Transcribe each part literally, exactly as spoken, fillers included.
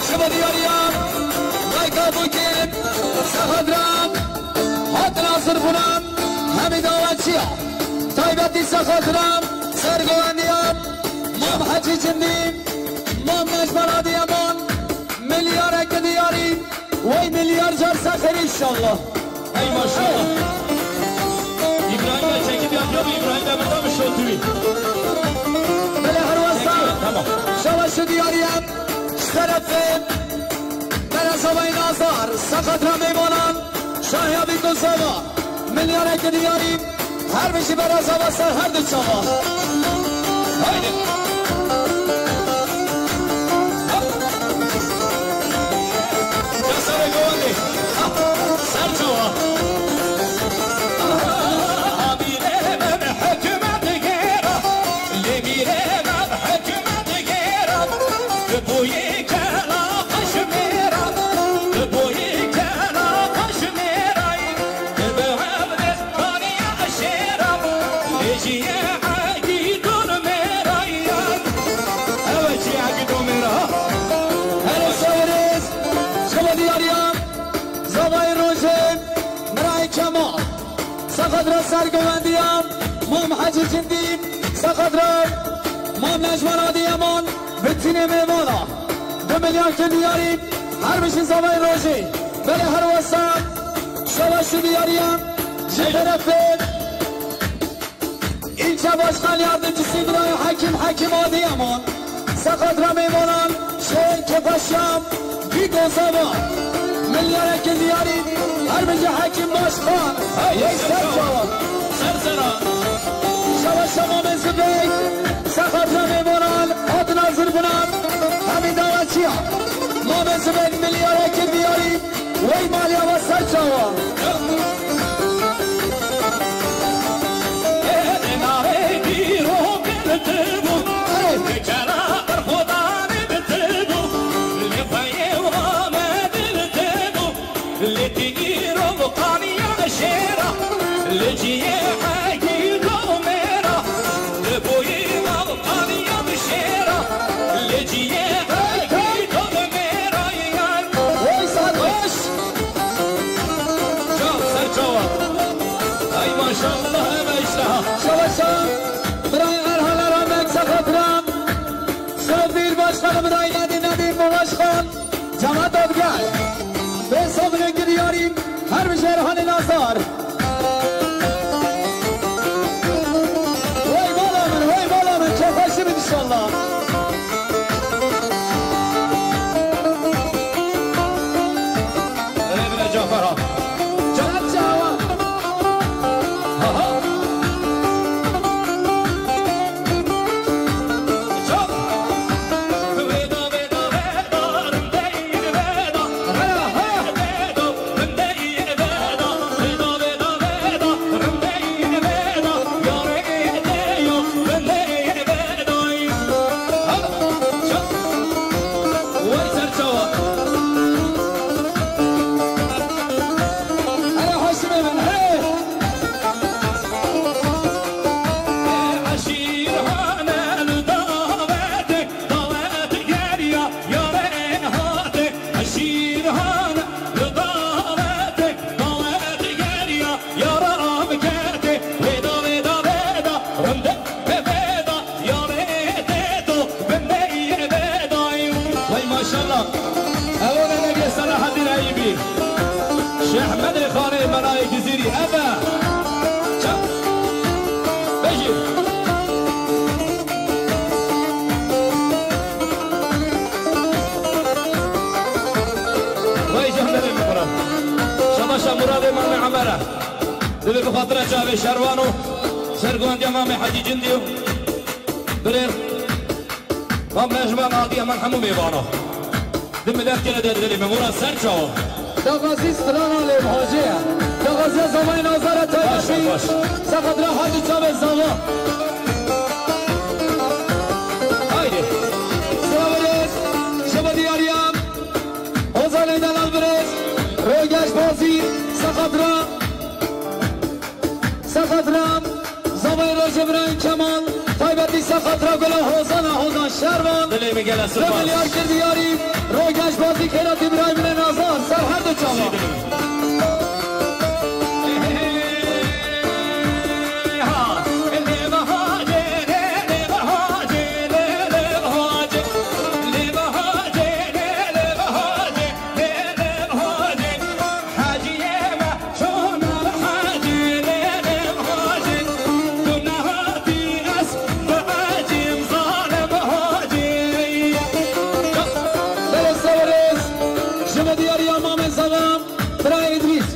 Ji bo diyariya Mayka Bûkê, Sexadra, hatin hazir bûnan, hemî dawaçiya taybetî Sexadra, sergowendiya Mam Hecî Cindî, Mam Necman Adiyeman, milyareke diyarî, wey milyar car sexir înşallah. Hey maşallah. İbrahim'e çekip yapıyor mu? İbrahim'e burada mı şotuyu? Belê her wesa. Tamam. Şeva şu diyariye, şerefim. Bela Zavayê Nazar, Sexadra mêvanan, şahiya bî ku zava, milyareke diyarî, her bijî bela zava ser her du çava. Haydi. Hop. Ya serê govendê. Ha, ser çava. Amîrê me bi hikmet gêra, lê mîrê me bi hikmet gêra. Bi boyê kela xweş mêra, bi boyê kela xweş mêra. Bi hevdê kaniya şêra, lê jiyê egî don mêra. Ew e jiyê egî don mêra. Hele şewirêz, şewe diyariya. Zavayê rojê, Mirayê Kemal, Sexadra sergovendiya, Mam Hecî Cindî, Sexadra, Mam Necman Adiyeman, bitînê mêvana, du milyar ke diyarî, her bijî zavayê rojê, belê her wesa, şeva şu diyariya, ji terefê İlçe Başkan Yardımcısı İbrahim Hekim, Hekim Adiyaman, Sexadra mêvanan, şehên kepaşam, Bîgo Zava, milyareke diyarî, her bijî Hekim Başkan, hey, Veysel Çawa. Ser sera. Şeva şema Mezi Bey, Sexadra mêvanan, hatin hazir bûnan, hemî dawaçiya. Ma Mezi Bey milyareke diyarî, Wey maliya we ser çawa? Ê, narê dîro bil tibû, kela berxwedanê bi tibû, li xweyê û Amedê bi tibû, li tîro qaniya şêra, li ciyê hegî domêra, li boyê Qaniya bi şêra, li ciyê hegî domêra yan. Wey sarhoş! Çav ser çawa. Ay maşallah, eve işte ha. Şewe şev, birayê Erhan Eramek Sexadra, Sefîr Başkanım Birayê Nedîm Nedîm Başkan, Cemat Adger, Bê Sabirê Giryarî, her bijî Erhanê Nazar. Wey bala min, wey bala min, kêfxweşî bin inşallah. Erê bine Cafer ha. Can çawa. Ha ha. Can. Veda, veda, veda, rindeyî veda. Haya, haya. Veda. Şîrhane li davetê, davet geriya, yarê hate. Şîrhane li davetê, davet geriya, yara bikete. Veda, veda, veda, rinde, veda, yarê dedo, bindeyê vedayê. Vay maşallah. Ew ne ne Selahaddin Eyübi. Şehmedê Xanê Melayê Gizîrî, eve. Çap. Bejî. Vay cehdelê min Murat. Şabaşa Muradê Mamê Emere. Divê bi xatira çavê şervan û serguvendiya Mamê Hecî Cindî û birêr Mam Necman Adiyeman hemû mêvana. Di milet gele de dilê me, Murat ser çawa. Daxazî strana lê hacê ye. Daxaziya Zavayê Nazar e taybetî. Baş, baş. Sexadra hacî çavê zava. Haydi. Sira birêz, şeva diyariya. Ozanê delal birêz. Rogeş Bazî, Sexadra. Sexadra, zavayê rojê Birayê Kemal, taybetî Sexadra gula hozana hozan. Şervan. Dilê min gele spas. Milyar kir diyarî. Rogeş bazî kêra Îbrahîm ne Nazar. Ser her du çavan. Belê sewerêz, ji me diyariya Mamê Zava, birayê Îdrîs.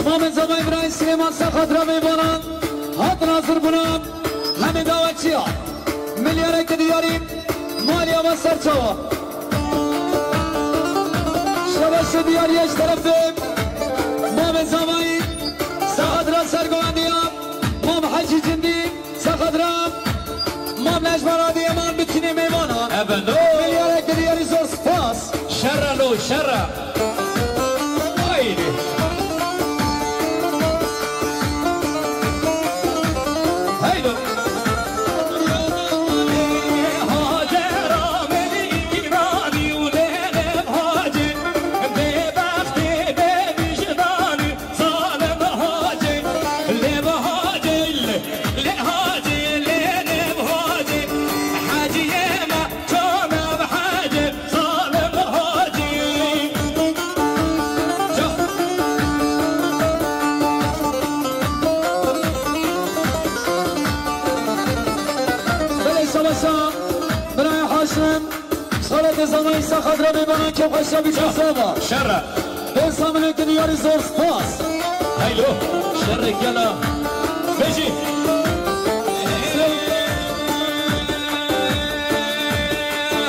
Mamê Zavayê birayê Silêman ser xatira mêvanan, hatin hazir bûna, hemê dawaçiya. Milyareke diyarî, maliya me ser çawa. Şebaşê diyarî ji terefê Mamê Zavayî, ser xatira sergovendiya Mam Hecî Cindî. Sexadra, Mam Necma Radîyeman bi tînê mêvanan. Ebeno. Milyarek diyarî zor spas. Şerre lo, şerre. Haydi. Haydi. Zalim hacî, lê bi hacî, lê, lê hacî, lê, lê bi hacî, hacîyê me, çona bi hacî, zalim hacî. Ca. Belê şabaşa, birayê Haşim. Xaletê Zamayî Sexadra mêvanan kêfxweşiya bî. Ca. Kosova. Şerre. Bê saminê ki diyarî zor spas. Heylo. Şerre gela. Bejî.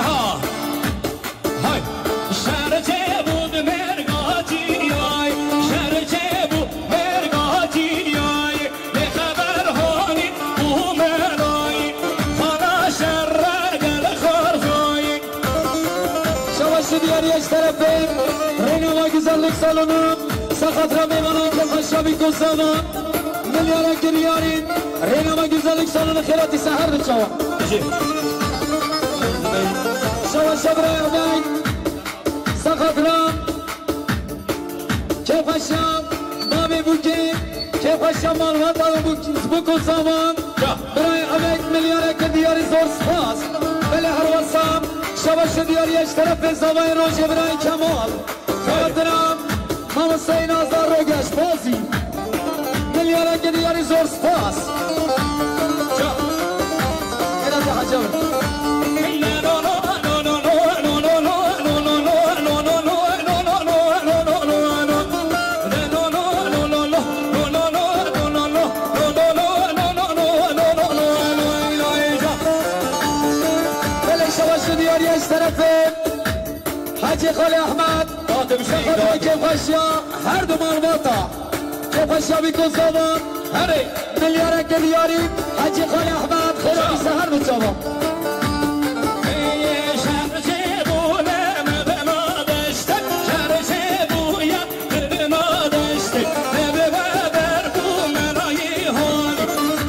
Ha. Hay. Şer çêbû di merga ciyayê. Şer çêbû merga ciyayê. Bêxeber hanî û melayî, xana şerre gel xarzayî. Şabaş ji diyarî ji terefê Rênava Güzellik Salonu, ser xatira mêvanan kêfxweşiya bî Kosova. Milyarek diyarî, Rênava Güzellik Salonu xêratî ser her du çavan. Şabaş ji birayê Ebek, ser xatira Kêfxweşiya bavê Bûkê, kêfxweşiya malbata Bûk-, Bûk û Savan. Ya. Birayê Ebek milyareke diyarî zor spas. Belê herwesa şabaşê diyarî ji terefê Zavayê Rojê birayê Kemal. Xatira Mamosteyê Nazar Rogeş Bazî. Milyareke diyarî zor spas. Ya. Biraz daha canım. Belê şabaşê diyarî ji terefê Hacî Xalê Ehmed. Xatir Şehîd Hacî. Kêfxweşiya her du malbata. Kêfxweşiya bî ku zavan. Herê. Milyareke diyarî Hacî Xalê Ehmed. Xêra bî ser her du çavan. Şer çêbû ne me bena deşte, şer çêbûye bena deşte, ne be ber bû menayî hal,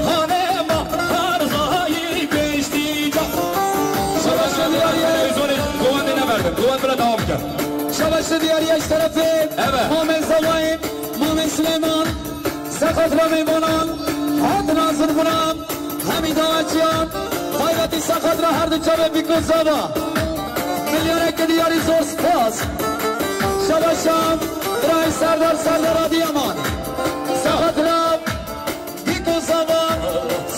hane ma harzayî beştî ca. Şabaşê diyarî. Televîzyonê govendê neberdim. Govend bira dewam bike. Şabaşê diyarî ji terefê. Evet. Mamê Zavayê, Mamê Silêman, ser xatira mêvanan, hatin hazir bûna, hemî dawaçiyan, taybetî ser xatira her du çavê Bîk û Zava. Milyareke diyarî zor spas. Şabaşan, birayê Serdar, Serdar Adiyaman. Ser xatira Bîk û Zava,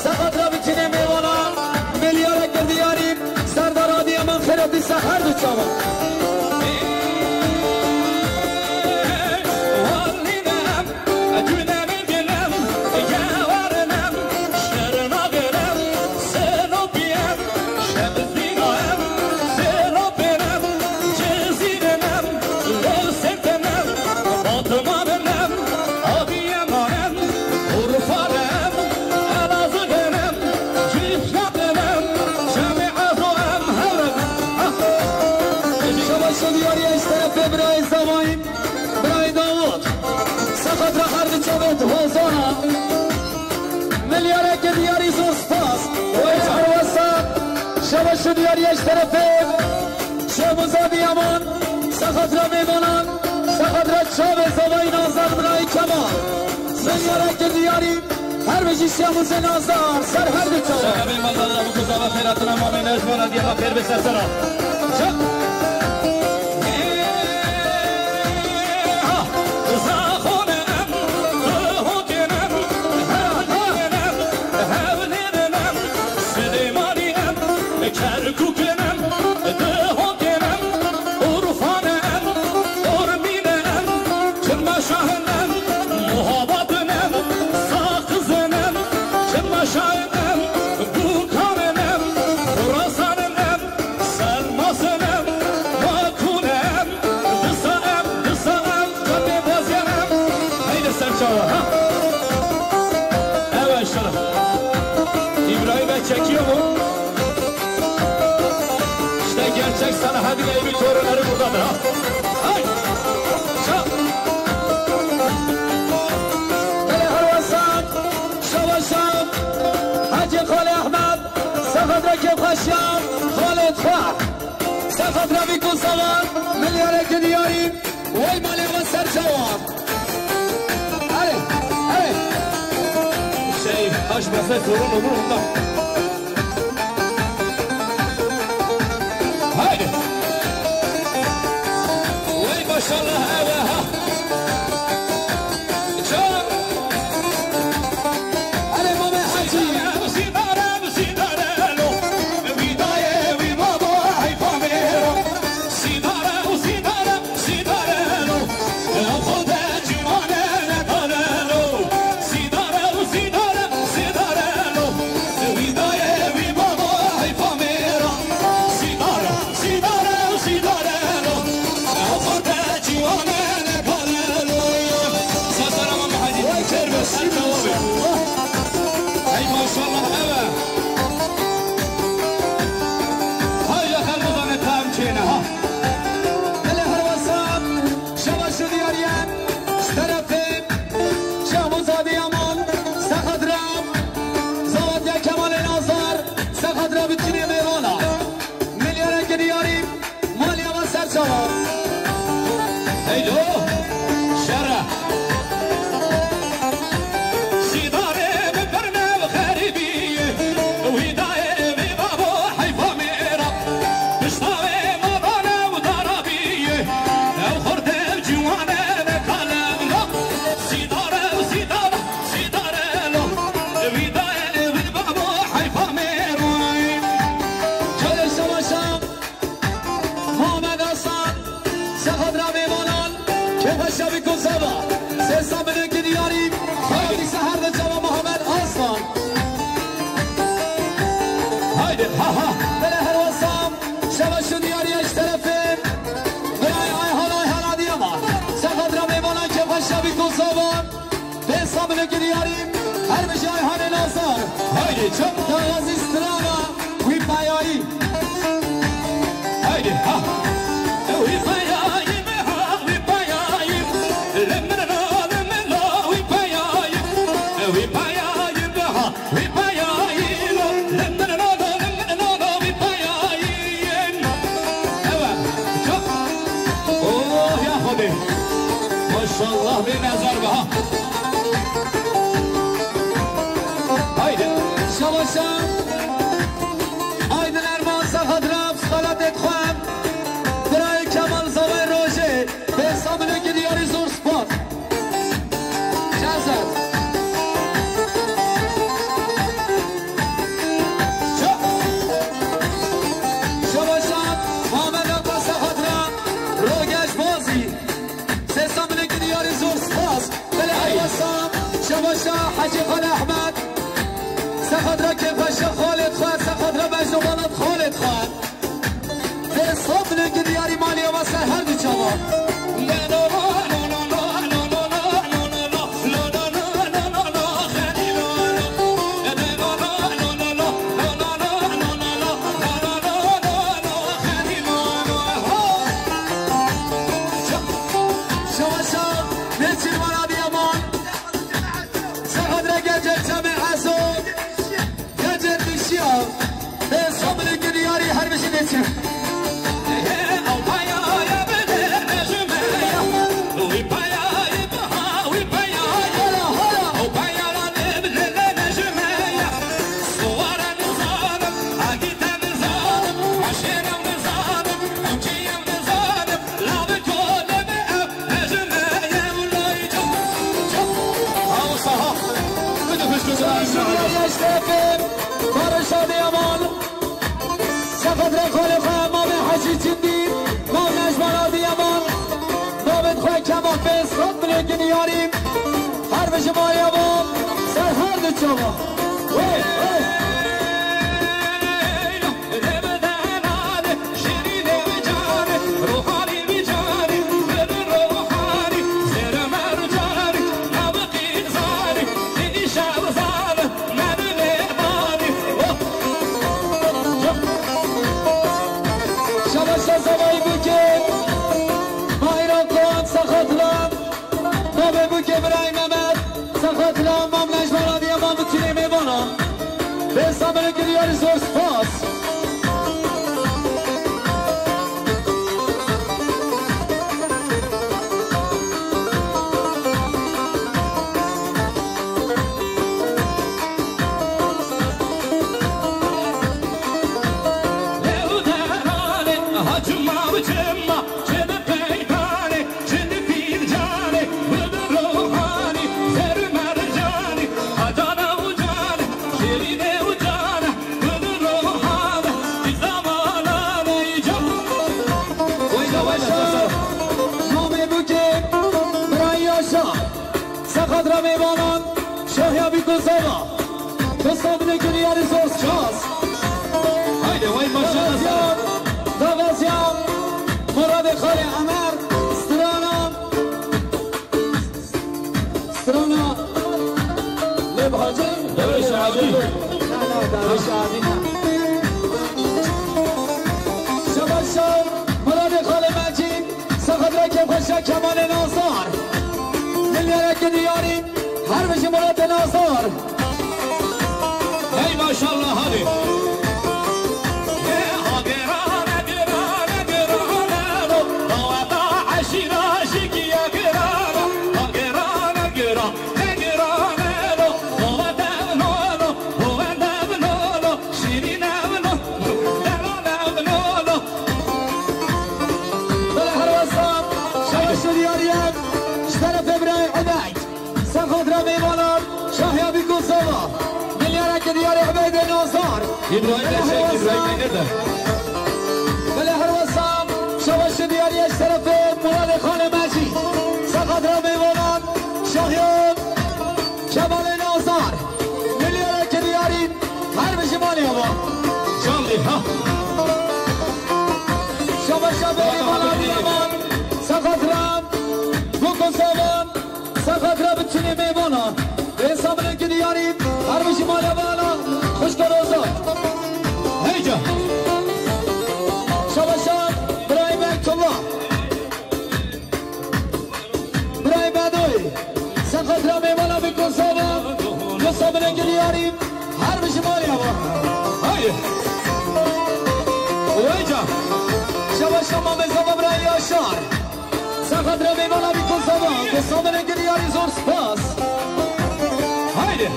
ser xatira bi tînê mêvanan, milyareke diyarî, Serdar Adiyaman xêra bî ser her du çavan. Şu diyarî ji terefê Şêxmûza Diyaman, sexatra mêvanan, sexatra çavê zavayî Nazar Birayê Kemal. Milyareke diyarî, her bijî Şêxmûzê Nazar, ser her du çawa. Şerefê Mazar Rabû ku zava xêratina mamê Nejmana Diyama pêr be ser sera. Çak. Zaxonem, Duhokênem, Hewlênem, Hewlênem, Silêmanînem, Kerkûkênem, Duhokênem, Urfanem, Urmînem, Kirmaşahinem, Muhabatinem, Saqizinem, Kirmaşahinem, Bûkaninem, Xurasaninem, Selmasinem, Makûnem, Disaem, Disaem, Qetê Bazyanem. Hey li ser çawa, ha? Ew e şeref. Îbrahîm e çekiyor mu? İşte gerçek sanat, hadi gel bir torunları buradadır, ha. Hay! Çal! Hele Herwesan, Şeweşan, Hacı Xalê Ehmed, Sexatra Kêfxweşiyan, Xalê Txwe. Sexatra Vî Kosavan, milyareke diyarî, wey malê we ser çawa. Erê, erê. Şey, aşmasa sorun olur onda. Haydi. Wey maşallah, ewe ha. Çal. Erê Mamê Hacî. Hey maşallah, ewe. Hay ya xelk bizane tam çêne ha. Hele Herwesan, Şeweşan diyarî ye, ji terefê Şêxmûza Diyaman, sexatra Zawadiya Kemalê Nazar, sexatra biçinê mêvana. Milyareke diyarî, malê we ser çawa. Heylo, şere. Sîdarê bi birne bi xerîbî, wî dayê bi babo heyfa mêra. Pişta wê madane û darabî, ew xurte ciwane ne kalem lo. Sîdare, sîdare, sîdare lo. Wî dayê bi babo heyfa mêra. Çolê Şeweşan. Muhammed Hasan, sexatra mêvanan, Kêfxweşa Vî Kosavan, sê sed milekî diyarî, Xalî Seher li çava Muhammed Hasan. Haydi, ha, ha. Bele Herwesan, Şeweşan diyarî ye ji terefê Birayê Ayhan, Ayhan Adiyaman, sexatra mêvanan, Kêfxweşa Vî Kosavan. Pê sed milekî diyarî, her bijî Ayhanê Nazar. Haydi, çap. Kaxezî strana wî peyayî. Haydi, ha. Wî peyayî, ha, wî peyayî. Limrina, limrina, wî peyayî. Wî peyayî, ha. Wî peyayîn, limrina, limrina, wî peyayîn. Ewe, çap. Oh, ya Xwedê. Maşallah, bê nezar be ha. Haydi. Şeweşan. Aydin Erman, sexatra, xelatê xwe. Birayê Kemal Zavay Rojê. Pê sed milekî diyarî, zor spas. Cezet. Şeweşan, Muhammed Abbas, sexatra, Rogeş Bazî. Sê sed milekî diyarî, zor spas. Belê Herwesan, Şeweşa Hecî Xalê Ehmed. Sexatra Kêfxweşa Xalê Txwe, sexatra Mecnû Balat Xalê Txwe. Pê sed milekî diyarî, malê we ser her du çavan. Şeweşa Nêçîrvan Adiyaman. Sexatra Gecê Çemê Ezo. Gecê dişiya. Pê sed milekî diyarî, Şikriyê Eşrefê, Barış Adıyaman, Sexatira xalê xwe Mamê Hecî Cindî, Mam Necman Adıyaman, Babet xwe Kemal Bey, Sat Milê Ginyarî, her bijim Adıyaman, ser her du çava. Hey, hey. Şabaşa zavayî bûkê. Mahîra Kohan, Sexatira. Navê bûkê birayê Mehmet. Sexatira, Mam Necmara diye, Mam Bitinê mêvana. Bê sabirê kiriyarî zor spas. Weyla, weyla, namê bûkê birayê Yaşar. Sexatira mêvanan, Şahya Bîkosova. Kosovnê kiriyarî zor spas. Haydi, vay maşallah. Daveziyan, Daveziyan, Muradê Xalê Emer, strana. Strana. Lê bi Hacî? Dewê Şahadî. Na, na, dewê Şahadî ne. Şabaşa, Muradê Xalê Mecîd. Sexatira kêfxweşa Kemalê Nazar. Milyareke diyarî, her bijî Muratê Nazar. Hey maşallah, hadi. Bela herwesa, şabaşo diyarî ye, ji terefê birayê Ubeyd. Sexatira mêvanan, Şahya Bîkosova. Milyareke diyarî Ubeydê Nazar. İbrahim Bey çek, İbrahim Bey nerede? Bela herwesa, şabaşo diyarî ye ji terefê Muradê Xalê Mecîd. Sexatira mêvanan, Şahya Kemalê Nazar. Milyareke diyarî, her bijî malê ava. Canlı ha. Şabaşa berî bana Adıyaman. Sexatira Bîkosova. Sexatira bitinê mêvana. Bê sabirê kiriyarî, her bijî malê ava. Xwişka Rozan. Heyca. Şabaşa birayê Bektullah. Birayê Bedoyê, Sexatira mêvana Bîkosova, Bê sabirê kiriyarî, her bijî malê ava. Haydi. Weyca. Şabaşa Mamê Zava birayê Yaşar. Sexatira mêvana Bîkosova, Bê sabirê kiriyarî zor spas. Haydi.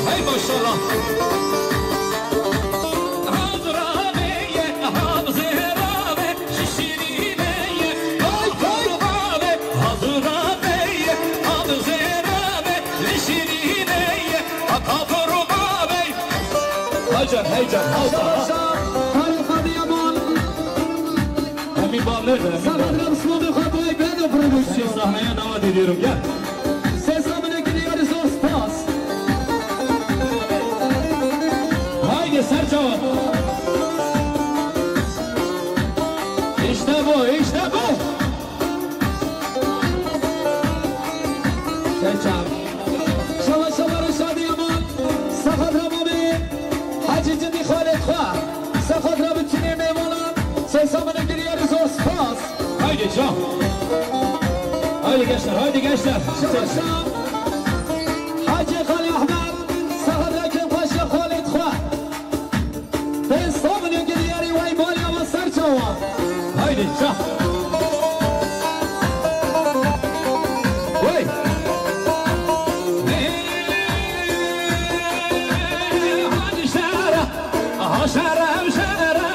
Hey maşallah. Hacer, hey can, heycan, heycan. Şabaşa, Halî Xadiyaman. Emin Bal nerede? Emin Bal. Sağ olun, Müslüman Bey, Bey de prodüksiyon. Seni sahneye davet ediyorum, gel. Seslenmene giriyoruz, zor spas. Haydi Serço. İşte bu, işte bu. Serço. Şabaşa Barış Adıyaman, Sexatira Mamê Hecî Cindî Xalê xwe, Sexatira bitinê mêvanan, seslenmene giriyoruz, zor spas. Haydi can. Haydi gençler, haydi gençler. Şabaşa Hacî Xalê Ehmed, Sexatira kêfxweşa Xalê xwe. Bê sabirê kiriyarî, wey malê ava, Serço. Haydi, ça. Wey. Hadi şara, ha şara, şara,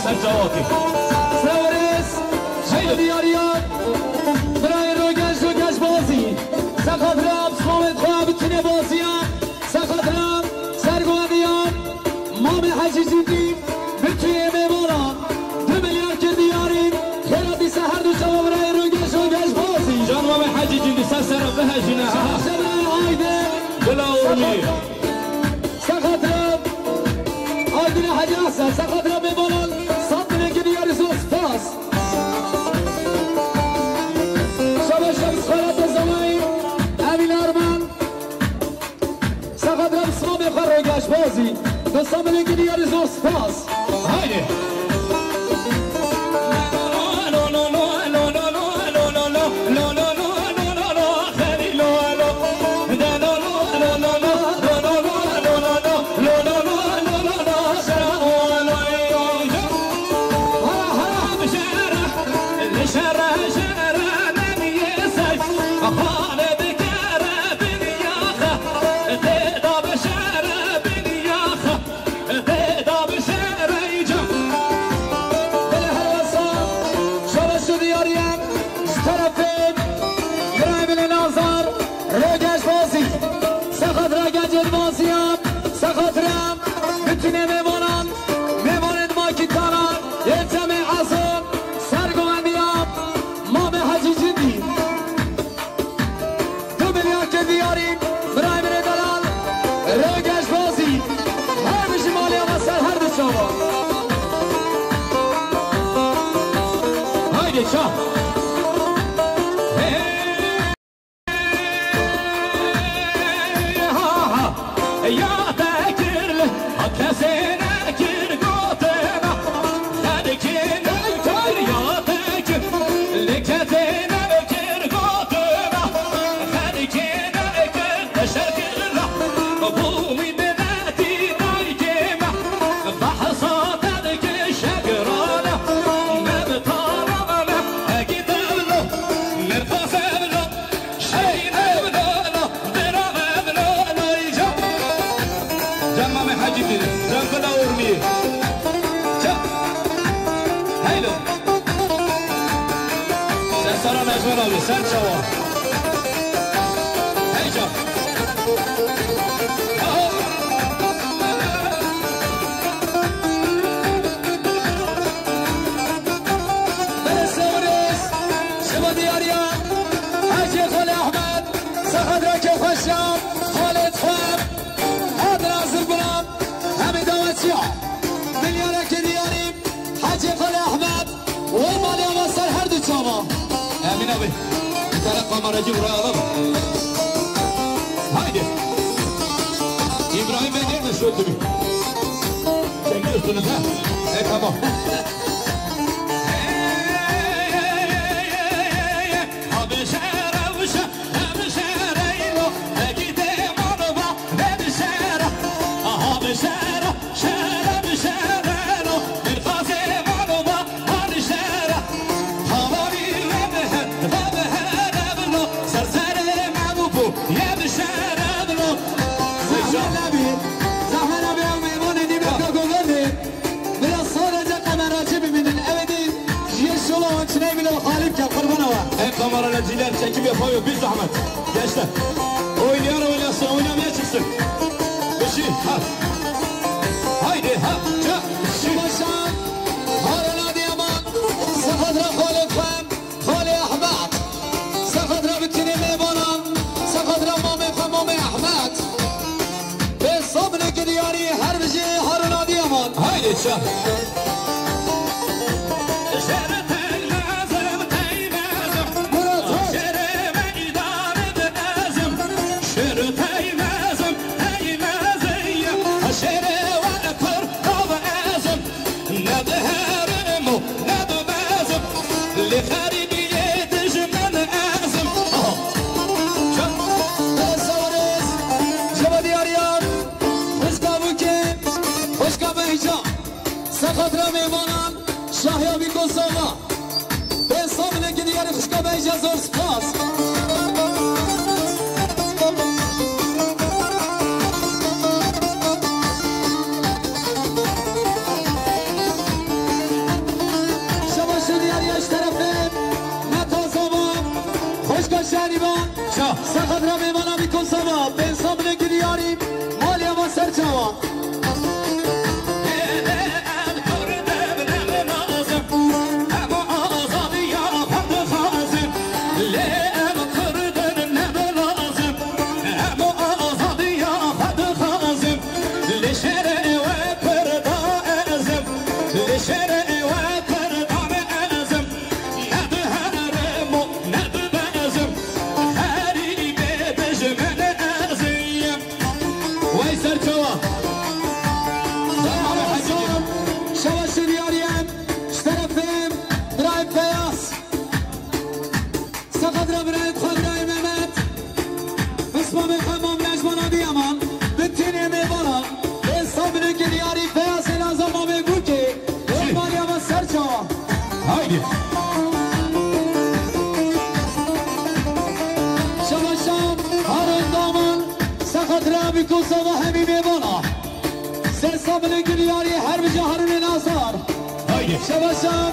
Her cawakî. Sewerês, Şêxê Diyariyan, birayê Rogeş, Rogeş Bazî. Sexatira bi slavê xwe bi tune baziyan. Sexatira sergovendiyan. Mamê Hecî Cîndî, bi tuyê mêvanan. Du milyar kir diyarî. Xêra dîsa her du çawa birayê Rogeş, Rogeş Bazî. Can Mamê Hecî Cîndî, ser sera bihejîne, ha. Şaşe birayê Aydin. Bila Urmî. Sexatira Aydin Hecî Hasan, sexatira mêvanan, sed milyon kir diyarî, zor spas. Şabaş, şabaş, xalat Zewayî, Emîn Arman. Sexatira bi slavê xwe Rogeş Bazî, du sed milyon kir diyarî, zor spas. Haydi. Belê her wesa, şabaş û diyariyê ji terefê birayê min ê Nazar, Rogeş Bazî. Sexatira gencên baziyan, sexatira bütün mêvanan, mêvanên makîtana, yê temê ezon, sergovendiya Mamê Hecî Cindî. Du milyar kir diyarî, birayê min ê delal, Rogeş Bazî. Her bijî malê me ser her du çavan. Haydi ça. Hey, ha, ha. Ya te kir li, ha kesê nekir gotina. Xelkê nekir ya te kir, li ketê nekir gotina. Xelkê nekir teşekkür la. Bu milletî daykê me. Behsa te dike şegrana. Me bi tarana, egi devlo, me tasevlo. Hey, hey, lo, lo, bira, lo, lo, lo, can. Can Mamê Hecî Dîn, can Bila Urmî. Can. Hey, lo. Ser sera Necman abi, ser çawa. Hey, can. Aha. Belê Sewrês, şeva diyariya, Hecê Xalê Ehmed, Sexedra Kêfxweşan, Xalid Xwem, Adil Azir Gulam, hemî dawetiya. Milyareke diyarî, Hecê Xalê Ehmed, we maliya me ser her du çava. Emîn abi, bir tane kameracı buraya alalım. Haydi. İbrahim Bey nerede şu ötürü? Çekiyorsunuz ha? E, tamam. Zehmet abi, zehmet abi, ew mêvanê nîveka govendê. Biraz sadece kameracı bimînin. Ew ê dî ji yê şola wan çiney bile xalî bike, qurbana we. Ey kameracılar, çekim yapamıyor, bir zahmet. Gençler. Oynayan oynasın, oynamayan çıksın. Beşi, ha. Haydi, ha, ça, şi. Şibaşan, Harun Adiyaman, Sexedra Xalid Xwem, Xalê Ehmed. Sexedra bitinê mêvanan, Sexedra mamê xwe, mamê Ehmed. Bê sabineke diyarî her bijî Harun Adiyaman. Haydi ça. Şêrê teymezim, teymezim. Murat Hoş. Şêrê meydanê de ezim. Şêrê teymezim, teymezim. Ha şêrê we pir nav ezim. Ne diherim û ne dibezim. Lê xerîbiyê dijmin ezim. Aha. Çak. Sewrês. Şeva diyariyan. Xwişka Bûkê, xwişka Behca, Sexedra mêvanan, Şahya Bîko Sava. Bê sabineke diyarî xwişka Behca, zor spas. Çawa? Wey ser çawa. Şeva şiriyariyen, ji terefê birayê Feyaz. Seqet re birayê xwe, birayê Mehmet. Pismamê xwe mam Necman Adiyaman. Bitinê mêvana. Bê sabirê kiriyarî Feyaz Elazar mamê Gurkê. Wê maliya me ser çawa. Haydi. Şebaşan, Harun Daman, Seqet Reha Bîkosa ve hemî mêvana. Sê sabirê kiriyarî her bija Harunê Nazar. Haydi. Şebaşan,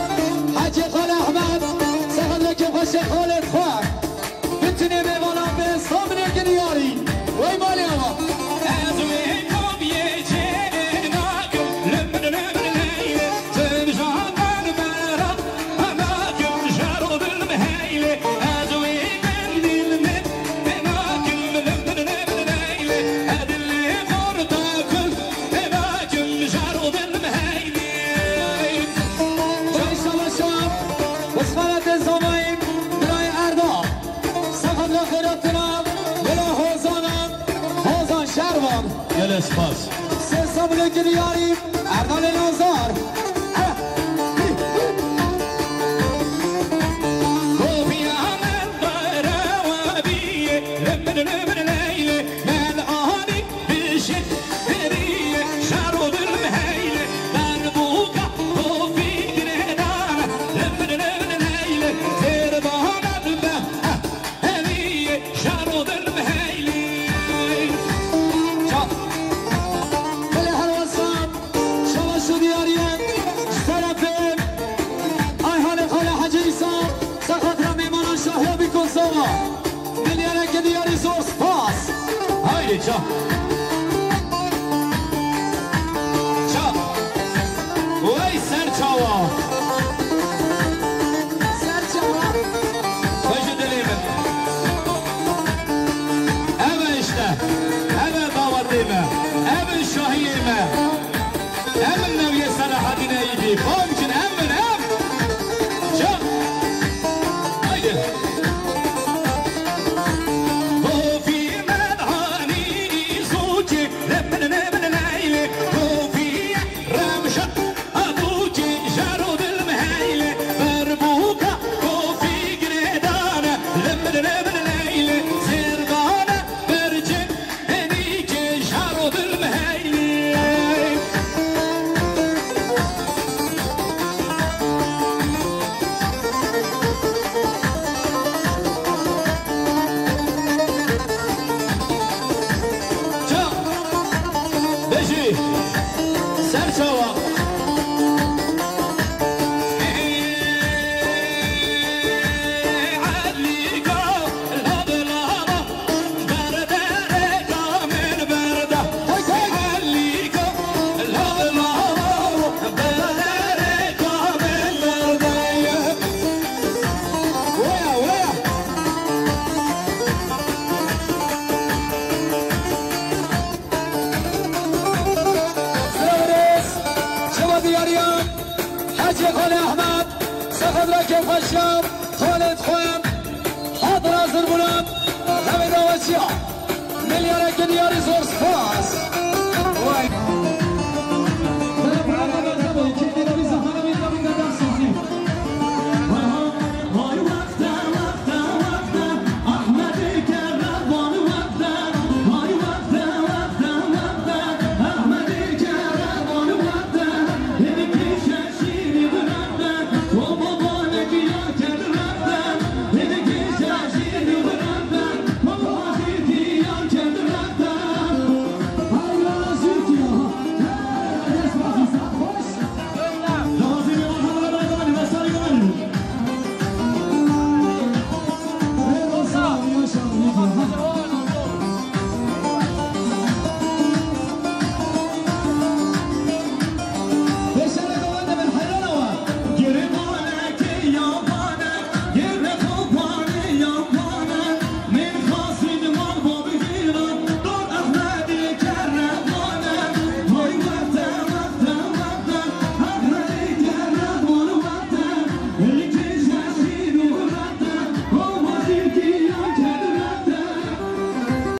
Hecê Xal Ehmed, Seqet Rekê Xweşê Xalê Xwe. Bitinê mêvana bê sabirê kiriyarî. Wey malê ava. Ez wê kapiyê çê nakim, lim lim leylê, tevjanan bera, nakim jaro bil meheylê, ez wê mendil me, nakim lim lim leylê, edilê xorta kul, nakim jaro bil meheylê. Çay şalaşa, bismillah de zamayim, birayê Erda. Sexet re xêratina, bila Hozana, Hozan Şervan. Gelek spas. Sê sabirê kiriyarî, Erdalê Nazar. Eh. Kofiya me berewa bîye, lemir lemir leylê, mel anî bişin heriye, şaro dil meheylê, darbuka kofi girêdana, lemir lemir leylê, zêrbana be. Hevî şaro dil meheylî. Çap. Belê helwesan, şewa şo diyariye, ji terefê Ayhanê Xalê Hecî Îsa, Seqet re mêmana Şahiya Bîkosova. Milyareke diyarî zor spas. Haydi çap. Çap. Wey ser çawa. Ser çawa. Xweş dilê min. Ev e işte. Ev e dawetê me. Ev in şahiyê me. Ev in Neviyê Selahaddîn Eyûbî. Bavê min, ev in, ev. Çap. Haydi. Kofî me hanî zûkê. Lemine lemine leylê. Kofî remşa. Abûkî jaro dil meheylê, berbûka kofî girêdane, limil limil leylê, zêrdane, berçê, enîkê jaro dil meheylê. Çap, bijî, ser çawa. Sira birêz, şeva diyariyan, Hecê Xalê Ehmed, Sexedra Kêfxweşiyan, Xalê Dixwem, Xatir Hazirbunan, Hemê Dawaçiya. Milyareke diyarî zor spas.